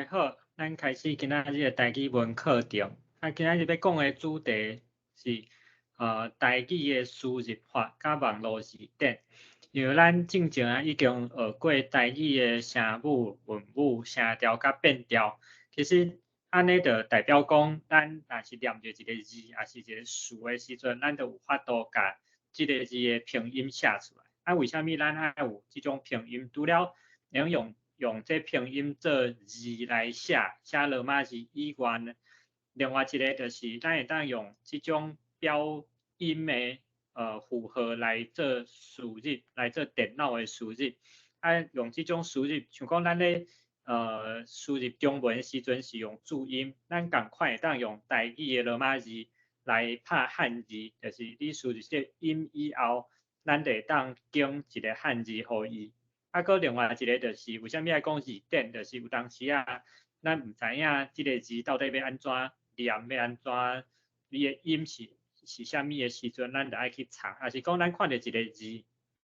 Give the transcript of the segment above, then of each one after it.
家好，咱開始今仔日的台語文課程。啊，今仔日欲講的主題是台語的輸入法佮網路字典。因為咱進前啊已經學過台語的聲母、韻母、聲調佮變調。其實按呢就代表講，咱若是念著一个字，抑是一个詞的時陣，咱就有法度共這个字的拼音寫出來。啊，為啥物咱愛有這種拼音？除了會用這拼音做字來寫，寫羅馬字以外呢，另外一个就是咱會當用這種標音的符號來做輸入，來做電腦的輸入。啊，用這種輸入，像講咱咧輸入中文的時陣是用注音，咱仝款會當用台語的羅馬字來拍漢字，就是你輸入這個音以後，咱就會當揀一个漢字予伊。啊，閣另外一个就是為啥物愛講字典，就是有當時啊，咱毋知影這个字到底欲按怎念，欲按怎，伊的音是啥物的時陣，咱就愛去查，抑是講咱看著一个字，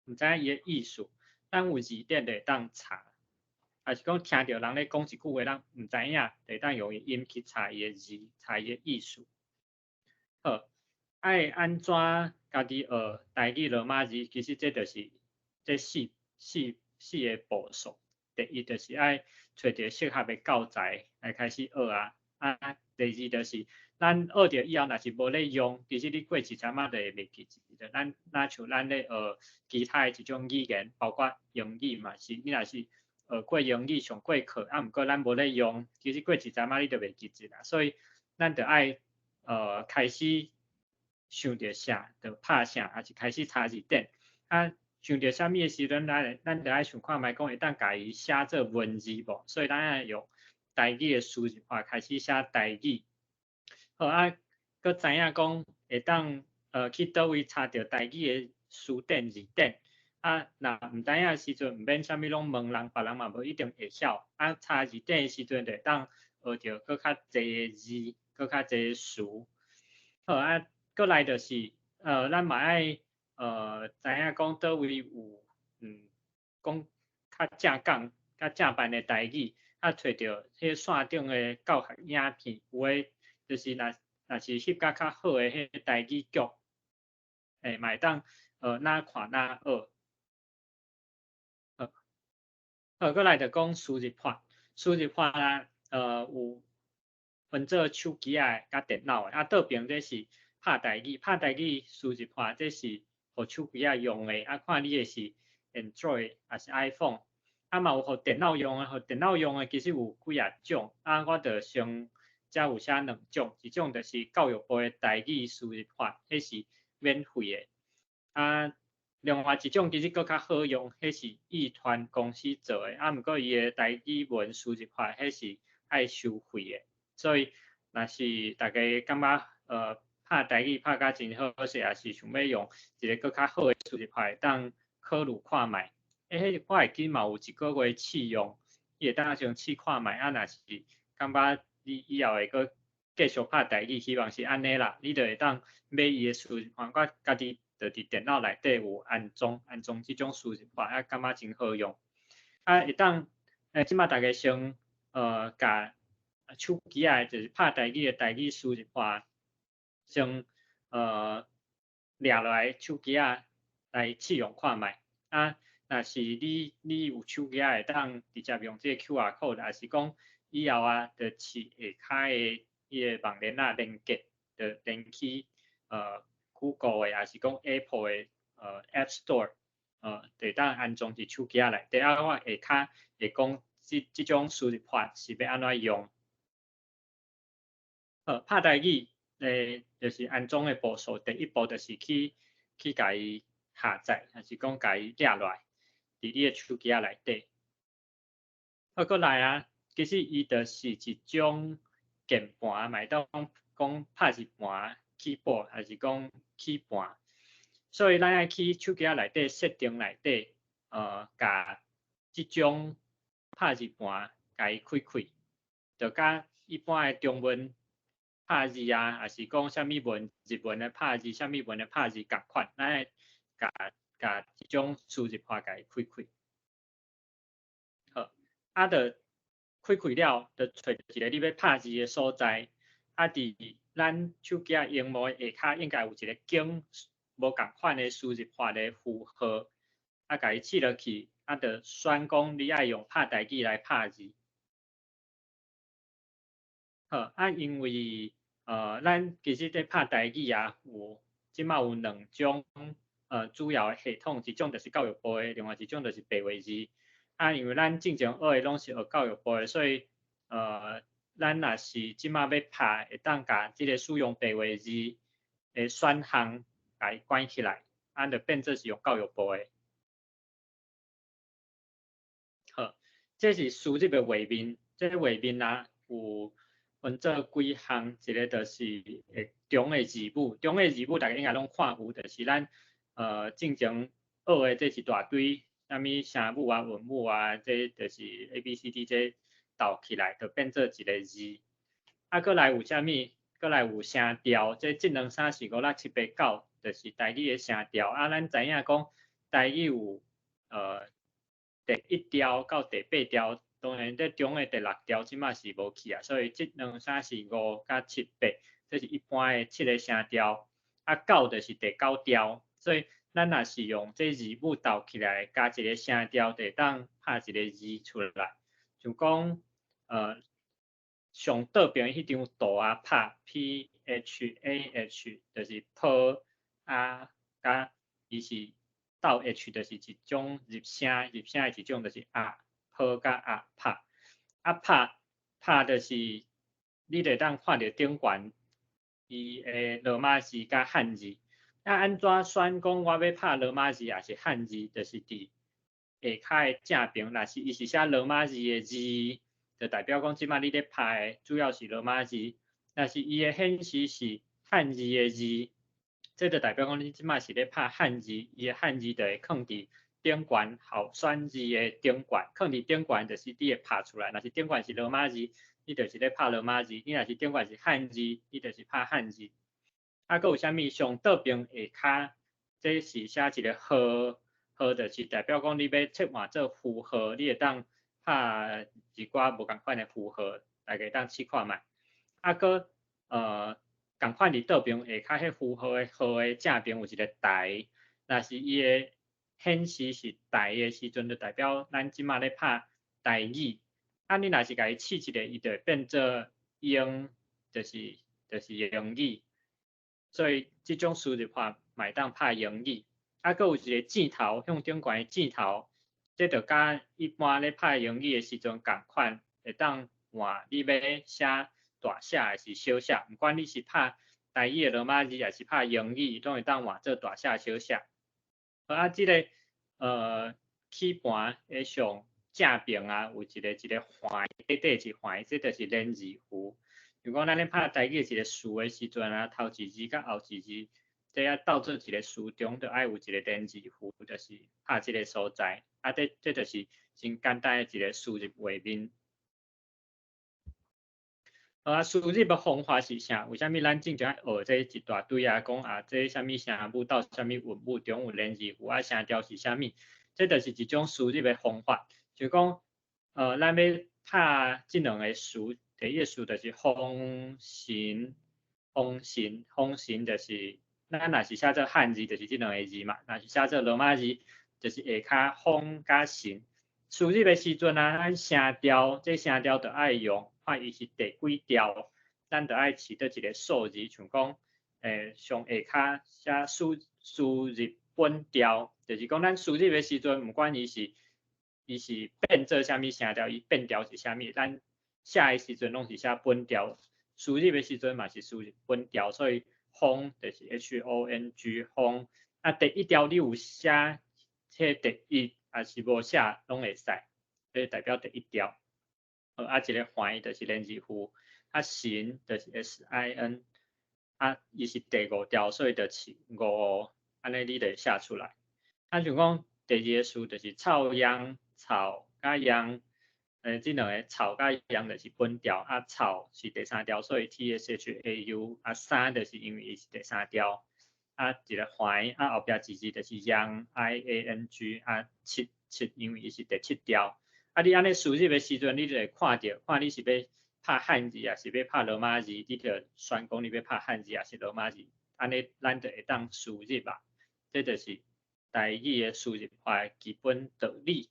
毋知影伊的意思，咱有字典就會當查。抑是講聽著人咧講一句話，咱毋知影，就會當用伊音去查伊的字，查伊的意思。好，愛按怎家己學台語羅馬字？其實這就是這四個步數。第一就是愛揣著適合的教材來開始學啊。啊，第二就是咱學著以後，若是無咧用，其實你過一陣仔就會袂記得。咱若像咱咧學其他的一種語言，包括英語嘛是，你若是學過英語上過課，啊，毋過咱無咧用，其實過一陣仔你就袂記得啦。所以咱就愛開始想著啥就拍啥，抑是開始查字典。啊，想著啥物的時陣，咱就愛想看覓講會當共伊寫做文字無？所以咱愛用台語的輸入法開始寫台語。好啊，閣知影講會當去佗位查著台語的詞典字典。啊，若毋知影的時陣，毋免啥物攏問人，別人嘛無一定會曉。啊，查字典的時陣，就會當學著閣較濟的字，閣較濟的詞。好啊，閣來就是咱嘛愛知影講佗位有講較正港、較正版的台語，啊，揣著彼個線頂的教學影片，有的就是若是翕甲較好的彼個台語劇，欸，嘛會當哪看哪學。好，好，閣來就講輸入法，輸入法啊，有分做手機仔的佮電腦的，啊，倒爿這是拍台語，拍台語輸入法，這是予手機仔用的，啊，看你的是 Android 抑是 iPhone，啊嘛有予電腦用的，予電腦用的其實有幾仔種，啊，我就先遮有寫兩種，一種就是教育部的台語輸入法，彼是免費的，啊，另外一種其實閣較好用，彼是藝團公司做的，啊，毋過伊的台語文輸入法，彼是愛收費的，所以若是大家感覺拍台語拍甲真好勢，抑是想欲用一个閣較好的輸入法，會當考慮看覓。欸，彼我會記嘛有一个月試用，伊會當先試看覓，啊，若是感覺你以後會閣繼續拍台語，希望是按呢啦，你就會當買伊的輸入法，我家己就佇電腦內底有安裝這種輸入法，啊，感覺真好用。啊，會當這擺大家先共手機仔就是拍台語的台語輸入法，先掠落來手機仔來試用看覓。啊，若是你有手機仔會當直接用這个 QR code，抑是講以後啊，就試下跤的彼个網連仔連結，就連去Google 的，抑是講 Apple 的App Store，就會當安裝佇手機仔內底。啊，我下跤會講這種輸入法是欲按怎用。好，拍台語，就是安裝的步數，第一步就是去共伊下載，抑是講共伊掠落來，佇你的手機仔內底。好，閣來啊，其實伊就是一種鍵盤，嘛會當講拍字盤、keyboard，抑是講鍵盤。所以咱愛去手機仔內底設定內底，共這種拍字盤共伊開開，就佮一般的中文拍字啊，抑是講啥物文日文的拍字，啥物文的拍字仝款，咱愛共共這種輸入法共伊開開。好，啊，就開開了，就揣著一个你欲拍字的所在。啊，佇咱手機仔螢幕下跤應該有一个間無仝款的輸入法的符號，啊，共伊試落去，啊，就選講你愛用拍台語來拍字。好，啊，因為咱其實咧拍台語啊，有這馬有兩種主要的系統，一種就是教育部的，另外一種就是白話字。啊，因為咱進前學的攏是學教育部的，所以咱若是這馬欲拍，會當共這个使用白話字的選項共伊關起來，啊，就變做是用教育部的。好，這是輸入的畫面，這个畫面啊有分做幾項，一个就是會中的字母，中的字母大家應該攏看有，就是咱進前學的這一大堆，啥物聲母啊、韻母啊，這就是 A、B、C、D 這鬥起來，就變做一个字。啊，閣來有啥物？閣來有聲調，這一兩三四五六七八九，就是台語的聲調。啊，咱知影講台語有第一調到第八調，當然這中的第六調這馬是無去啊，所以這兩三四五佮七八，這是一般的七个聲調。啊，九就是第九調，所以咱若是用這字母鬥起來，加一个聲調，就會當拍一个字出來。就講上倒邊彼張圖啊，拍 PHAH，就是 P 啊，佮伊是鬥 H，就是一種入聲，入聲的一種就是啊，P 佮啊拍，啊拍拍就是你會當看著頂懸伊的羅馬字佮漢字。啊，按怎選講我欲拍羅馬字抑是漢字？就是佇下跤的正爿，若是伊是寫羅馬字的字，就代表講這馬你咧拍的主要是羅馬字；若是伊的顯示是漢字的字，這就代表講你這馬是咧拍漢字，伊的漢字就會囥佇頂懸候選字的頂懸，囥佇頂懸就是你會拍出來。若是頂懸是羅馬字，你就是咧拍羅馬字；你若是頂懸是漢字，你就是拍漢字。啊，閣有啥物？上倒爿下跤，這是寫一个號，號就是代表講你欲切換做符號，你會當拍一寡無仝款的符號，大家會當試看覓。啊，閣仝款佇倒爿下跤彼符號的號的正爿有一个台，若是伊的顯示是台的時陣，就代表咱這馬咧拍台語。啊，你若是共伊試一下，伊就會變做英，就是英語。所以這種輸入法嘛會當拍英語。啊，閣有一个箭頭，向頂懸的箭頭，這就佮一般咧拍英語的時陣仝款，會當換你欲寫大寫還是小寫，毋管你是拍台語的羅馬字，抑是拍英語，攏會當換做大寫小寫。好啊，這个起盤的上正爿啊，有一个橫短短一橫，這就是連字符。如果咱咧拍台語一个詞的時陣啊，頭一字佮後一字，這愛鬥做一个詞中，就愛有一个連字符，就是拍這个所在。啊，這就是真簡單的一个輸入畫面。啊，輸入的方法是啥？為啥物咱進前愛學這一大堆啊？講啊，這啥物聲母鬥啥物韻母中有連字符啊，聲調是啥物？這就是一種輸入的方法。就講，咱欲拍這兩个詞，第一个詞就是風神，風神，風神就是咱若是寫做漢字，就是這兩个字嘛；若是寫做羅馬字，就是下跤風佮神。輸入的時陣啊，咱聲調，這聲調就愛用，看伊是第幾調，咱就愛飼佗一个數字，像講，上下跤寫輸入本調，就是講咱輸入的時陣，毋管伊是變做啥物聲調，伊變調是啥物，咱寫的時陣攏是寫本調，輸入的時陣嘛是輸入本調，所以風就是 HONG 風。啊，第一調你有寫這第一，抑是無寫攏會使，這代表第一調。啊，一个橫就是連字符，啊，神就是 SIN，啊，伊是第五調，所以就飼五，按呢你就會寫出來。啊，像講第二个詞就是臭秧，臭佮秧，這兩个臭佮秧就是本調，啊，臭是第三調，所以 TSHAU，啊，三就是因為伊是第三調，啊，一个橫，啊，後壁一字就是秧，IANG，啊，七七因為伊是第七調。啊，你按呢輸入的時陣，你就會看著，看你是欲拍漢字，抑是欲拍羅馬字，你就選講你欲拍漢字，抑是羅馬字，按呢咱就會當輸入啊。這就是台語的輸入法的基本道理。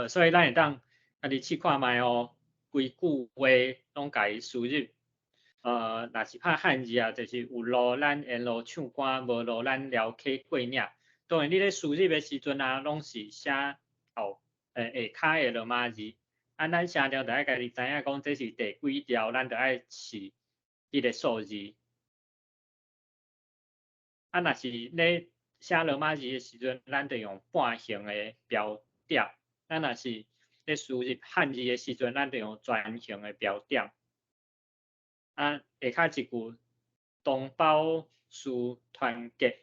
所以咱會當家己試看覓哦，規句話攏共伊輸入。若是拍漢字啊，就是有路咱沿路唱歌，無路咱撩溪過嶺。當然，你咧輸入的時陣啊，攏是寫後下跤的羅馬字。啊，咱聲調就愛家己知影講這是第幾調，咱就愛試彼个數字。啊，若是咧寫羅馬字的時陣，咱就用半形的標點。咱若是咧輸入漢字的時陣，咱就用全形的標點。啊，下跤一句，同胞需團結，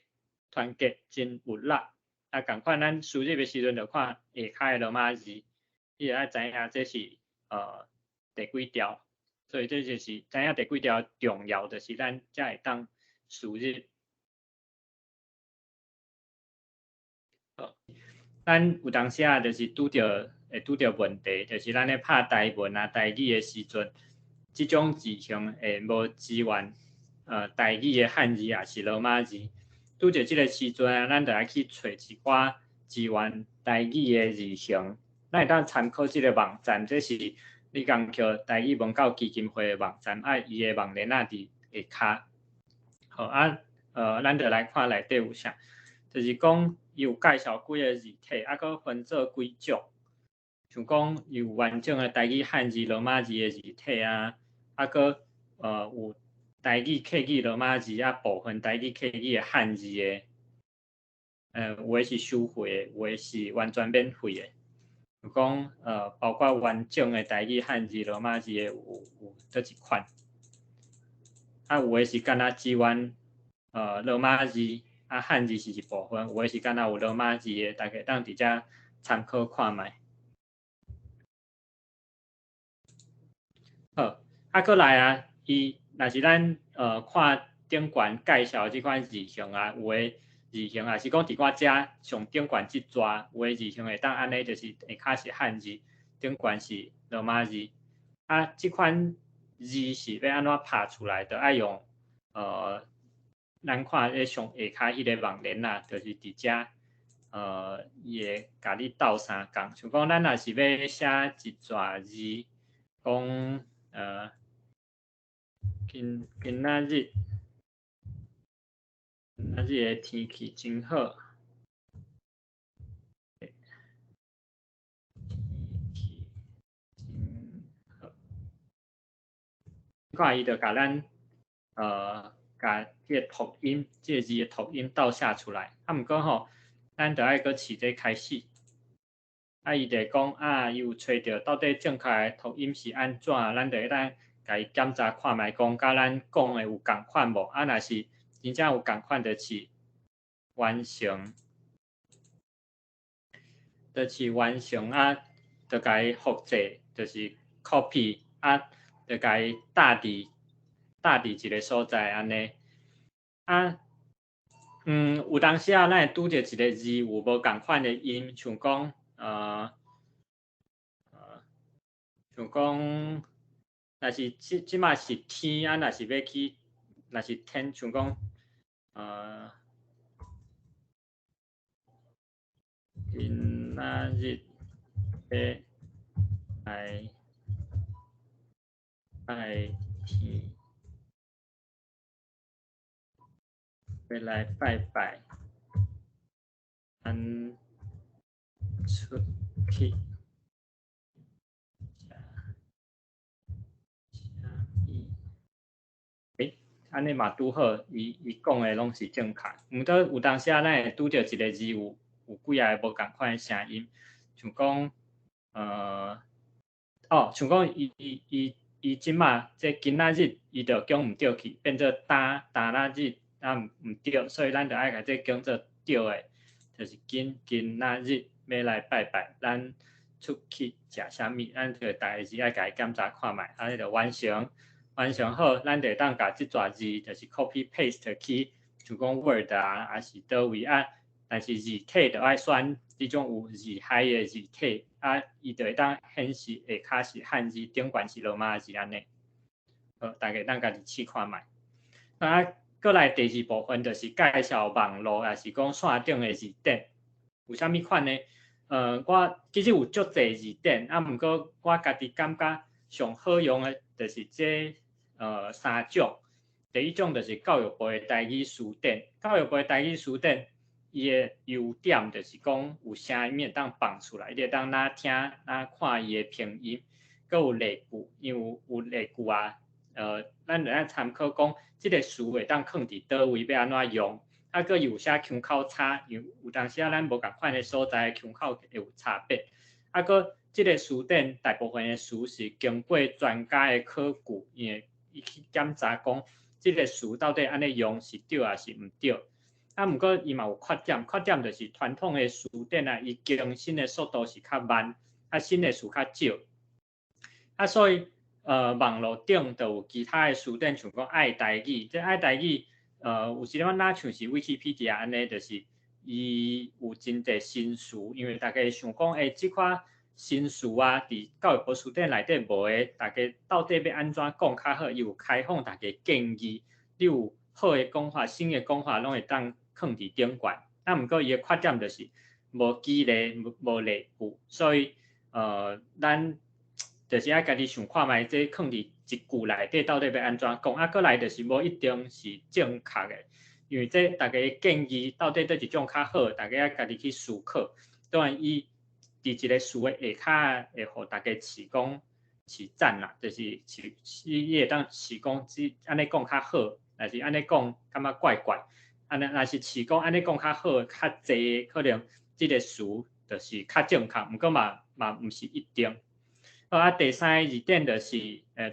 團結真有力。啊，仝款咱輸入的時陣就看下跤的羅馬字，你就愛知影這是第幾調。所以這就是知影第幾調重要，就是咱才會當輸入。好，咱有當時啊，就是拄著問題，就是咱咧拍台文啊、台語的時陣，這種字形會無支援台語的漢字抑是羅馬字。拄著這个時陣啊，咱就愛去揣一寡支援台語的字形。咱會當參考這个網站，這是李江橋台語文教基金會的網站，啊，伊的網連仔佇下跤。好啊，咱就來看內底有啥，就是講伊有介紹幾个字體，啊，閣分做幾種，像講伊有完整的台語漢字、羅馬字的字體啊，啊，閣有台語客語羅馬字啊，部分台語客語的漢字的，有的是收費的，有的是完全免費的。就講包括完整的台語漢字、羅馬字的有佗一款，啊，有的是干焦支援羅馬字，啊，漢字是一部分，有的是干焦有羅馬字的，大家當佇遮參考看覓。好，啊，閣來啊，伊若是咱看頂懸介紹這款字形啊，有的字形也是講佇我遮上頂懸這逝，有的字形會當按呢，就是下跤是漢字，頂懸是羅馬字。啊，這款字是欲按怎拍出來，就愛用咱看咧上下跤彼个網連啊，就是佇遮伊會共你鬥相共。像講咱若是欲寫一逝字，講今仔日的天氣真好。天氣真好。看伊就共咱共這个讀音，這个字的讀音倒寫出來。啊，毋過吼，咱著愛閣試這開始。啊，伊就會講啊，伊有揣著到底正確的讀音是按怎，咱就會當共伊檢查看覓，講佮咱講的有仝款無？啊，若是真正有仝款，就是完成，就是完成啊，就共伊複製，就是 copy 啊，就共伊貼佇一个所在按呢。啊，有當時啊，咱會拄著一个字有無仝款的音，像講，若是這這馬是天啊，若是欲去，若是天，像講，今仔日欲來拜天，欲來拜拜，咱出去食啥物？欸，按呢嘛拄好，伊講的攏是正確。毋過有當時啊，咱會拄著一个字有幾仔个無仝款的聲音，像講，哦，像講伊這馬這今仔日伊就講毋對去，變做今仔日啊毋對，所以咱就愛共這講做對的，就是今仔日欲來拜拜，咱出去食啥物，咱就逐个字愛共伊檢查看覓，按呢就完成。完成好，咱就會當共這逝字就是 copy paste 去，像講 Word 啊，抑是佗位啊，但是字體就愛選這種有字海的字體，啊，伊就會當顯示下跤是漢字，頂懸是羅馬字按呢。好，大家當家己試看覓。啊，閣來第二部分就是介紹網路，抑是講線頂的字典，有啥物款呢？我其實有足濟字典，啊，毋過我家己感覺上好用的，就是這三種。第一種就是教育部的台語辭典，教育部的台語辭典，伊的優點就是講有聲音會當放出來，你會當若聽若看伊的拼音，閣有例句，因為有例句啊，咱就愛參考講，這个詞會當囥佇佗位欲按怎用，啊，閣有寫腔口差，因為有當時仔咱無仝款的所在，腔口會有差別。啊，閣這个辭典大部分的詞是經過專家的考據，伊會伊去檢查講，這个詞到底按呢用是對抑是毋對。啊，毋過伊嘛有缺點，缺點就是傳統的辭典啊，伊更新的速度是較慢，啊，新的詞較少。啊，所以網路頂就有其他的辭典，像講愛台語，這愛台語，有一點仔若像是 Wikipedia 按呢，就是伊有真濟新詞，因為大家想講，欸，這款新詞啊，佇教育部辭典內底無的，大家到底欲按怎講較好？伊有開放大家建議，你有好的講法、新的講法，攏會當囥佇頂懸。啊，毋過伊的缺點就是無舉例、無例句，所以咱就是愛家己想看覓，這囥佇一句內底到底欲按怎講。啊，閣來就是無一定是正確的，因為這大家建議到底佗一種較好，大家愛家己去思考。當然，伊佇一个詞的下跤會予大家試講試讚啦，就是試伊會當試講這按呢講較好，若是按呢講感覺怪怪。按呢若是試講按呢講較好，較濟可能這个詞就是較正確，毋過嘛毋是一定。好啊，第三个字典就是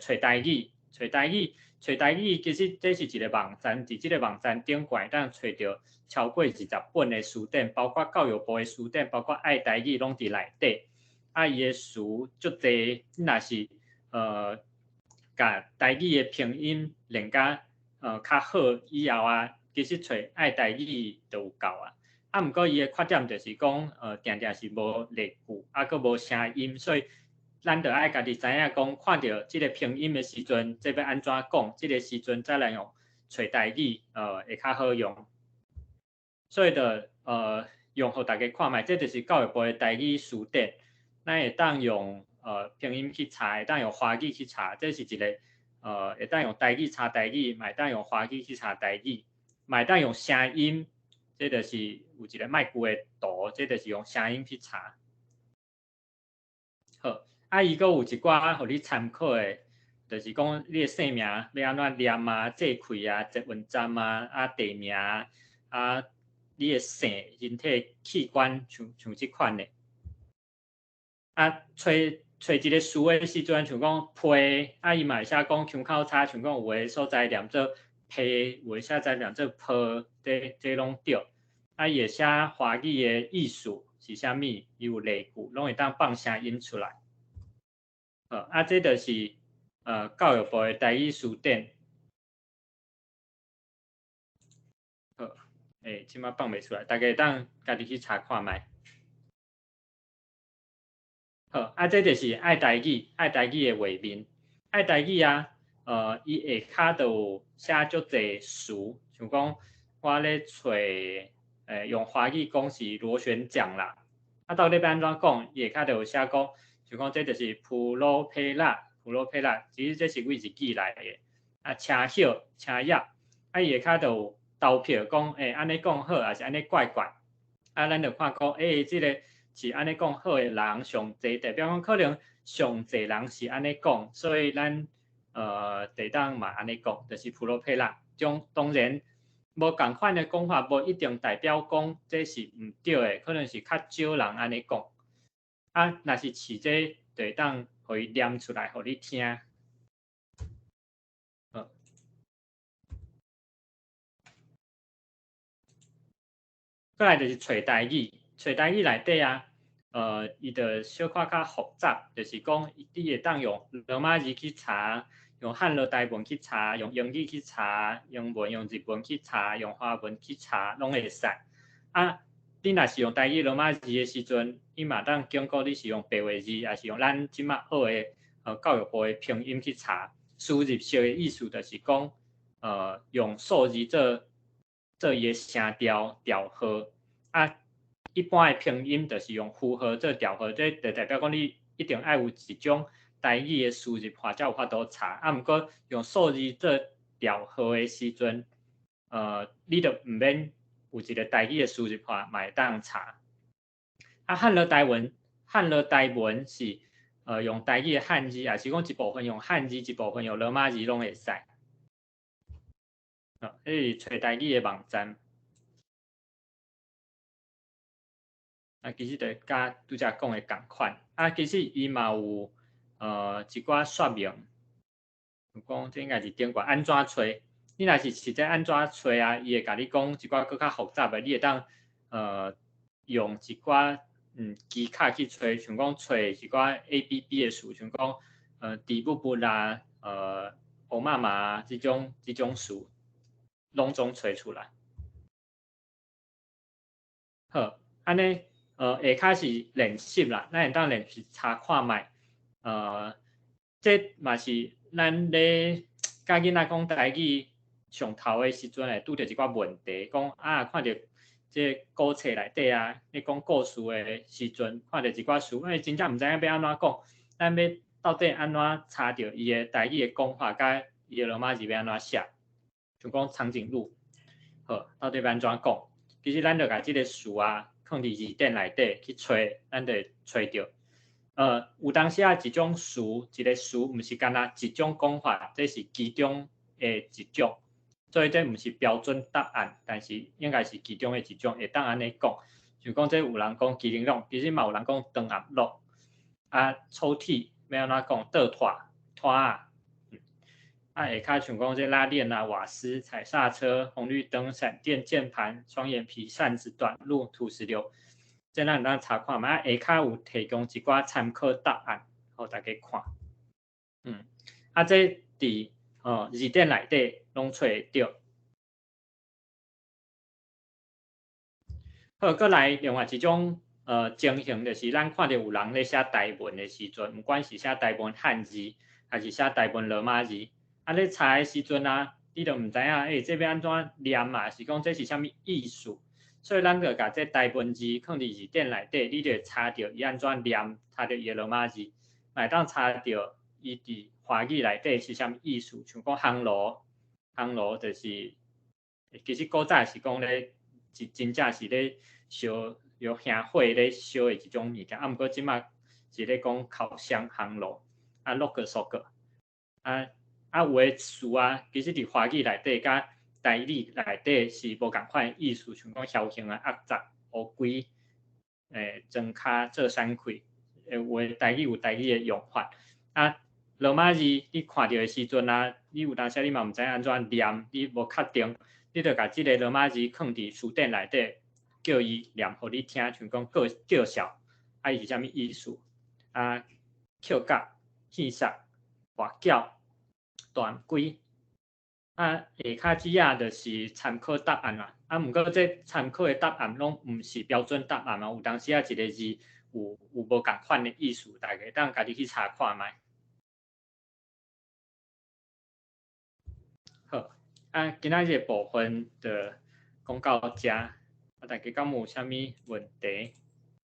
揣台語，揣台語，揣台語，其實這是一个網站，佇這个網站頂懸會當揣著超過20本的辭典，包括教育部的辭典，包括愛台語攏佇內底。啊，伊的詞足濟，你若是共台語的拼音練甲較好以後啊，其實揣愛台語就有夠啊。啊，毋過伊的缺點就是講，定定是無例句，啊，閣無聲音，所以咱著愛家己知影講，看著這个拼音的時陣，這欲按怎講，這个時陣再來用揣台語，會較好用。所以就用予大家看覓，這就是教育部的台語辭典，咱會當用拼音去查，會當用華語去查，這是一个會當用台語查台語，嘛會當用華語去查台語，嘛會當用聲音，這就是有一个麥句的圖，這就是用聲音去查。好，啊，伊閣有一寡予你參考的，就是講你的姓名欲按怎念啊、節氣啊、捷運站啊、啊地名啊、你的姓、人體器官，像這款的。啊，揣揣一个詞的時陣，像講批，啊，伊嘛會寫講腔口差，像講有的所在念做批，有的所在念做批，這攏對。啊，伊會寫華語的意思是啥物，伊有例句，攏會當放聲音出來。好，啊，這就是教育部的台語辭典。好，欸，這擺放袂出來，大家會當家己去查看覓。好，啊，這就是愛台語，愛台語的畫面。愛台語啊，伊下跤就有寫足濟詞，像講我咧揣，用華語講是螺旋槳啦。啊，到底欲按怎講？伊下跤就有寫講，像講這就是普羅皮拉，普羅皮拉，其實這是對日語來的。啊，車葉，車葉，啊，伊下跤就有投票講，欸，按呢講好，抑是按呢怪怪？啊，咱就看講，欸，這个是按呢講好的人上濟，代表講可能上濟人是按呢講，所以咱會當嘛按呢講，就是普羅皮拉。將當然無仝款的講法，無一定代表講這是毋對的，可能是較少人按呢講。啊，若是試這就會當予伊念出來，予你聽。好，過來就是揣台語，揣台語內底啊，伊就小可較複雜，就是講你會當用羅馬字去查，用漢羅台文去查，用英語去查，英文用日文去查，用華文去查，攏會使。啊，你若是用台語羅馬字的時陣，你嘛當警告你是用白話字，抑是用咱這馬學的教育部的拼音去查。輸入式的意思就是講，用數字做伊的聲調調號，啊，一般的拼音就是用符號做調號，這就代表講你一定愛有一種台語的輸入法才有法度查。啊，毋過用數字做調號的時陣，你就毋免有一個台語的輸入法嘛會當查。啊，漢羅台文是用台語的漢字，抑是講一部分用漢字，一部分用羅馬字攏會使。啊，彼是揣台語的網站。啊，其實就佮拄才講的仝款。啊，其實伊嘛有一寡說明，就講這應該是頂懸按怎揣。你若是實際按怎揣啊，伊會共你講一寡閣較複雜的，你會當用一寡技巧去揣，像講揣一寡 ABB 的詞，像講豬母母啦、烏媽媽啊這種詞，攏總揣出來。好，按呢，下跤是練習啦，咱會當練習查看覓，這嘛是咱咧教囡仔講台語上頭的時陣會拄著一寡問題，講啊看著這古冊內底啊，咧講故事的時陣，看著一寡詞，因為真正毋知影欲按怎講，咱欲到底按怎查著伊的台語的講法，佮伊的羅馬字欲按怎寫？像講長頸鹿，好，到底欲按怎講？其實咱就共這个詞啊，囥佇字典內底去揣，咱就會揣著。有當時啊，一種詞，一個詞，毋是干焦一種講法，這是其中的一種，所以這毋是標準答案，但是應該是其中的一種，會當按呢講。像講這有人講麒麟鹿，其實嘛有人講長頷鹿。啊，抽屜欲按怎講？倒拖拖仔。啊，下跤像講這拉鏈啊、瓦斯、踩剎車、紅綠燈、閃電、鍵盤、雙眼皮、扇子、短路、土石流，這咱會當查看覓。啊，下跤有提供一寡參考答案，予大家看。啊，這佇字典內底攏揣會著。好，閣來另外一種情形，就是咱看著有人咧寫台文的時陣，毋管是寫台文漢字，抑是寫台文羅馬字，啊，咧查的時陣啊，你就毋知影，欸，這欲按怎念啊？是講這是啥物意思？所以咱就共這台文字囥佇字典內底，你就會查著伊按怎念，查著伊的羅馬字，嘛會當查著伊佇華語內底是啥物意思。像講烘爐，烘爐就是，其實古早是講咧，真真正是咧燒用燃火咧燒的一種物件，啊，毋過這馬是咧講烤箱烘爐，啊，落個縮個，啊啊有的詞啊，其實佇華語內底佮台語內底是無仝款的意思，像講僥倖啊、鴨雜、烏龜、莊跤做山氣，有的台語有台語的用法。啊，羅馬字你看著的時陣啊，你有當時你嘛毋知影按怎念，你無確定，你就共這个羅馬字囥佇詞典內底，叫伊念予你聽，像講叫叫崨，啊伊是啥物意思？啊，抾角、戲殺、跋筊、斷規。啊，下跤這仔就是參考答案啦。啊，毋過這參考的答案攏毋是標準答案啊，有當時啊一个字有無仝款的意思，大家當家己去查看覓。好，啊，今仔日的部分就講到遮，啊，大家敢有啥物問題？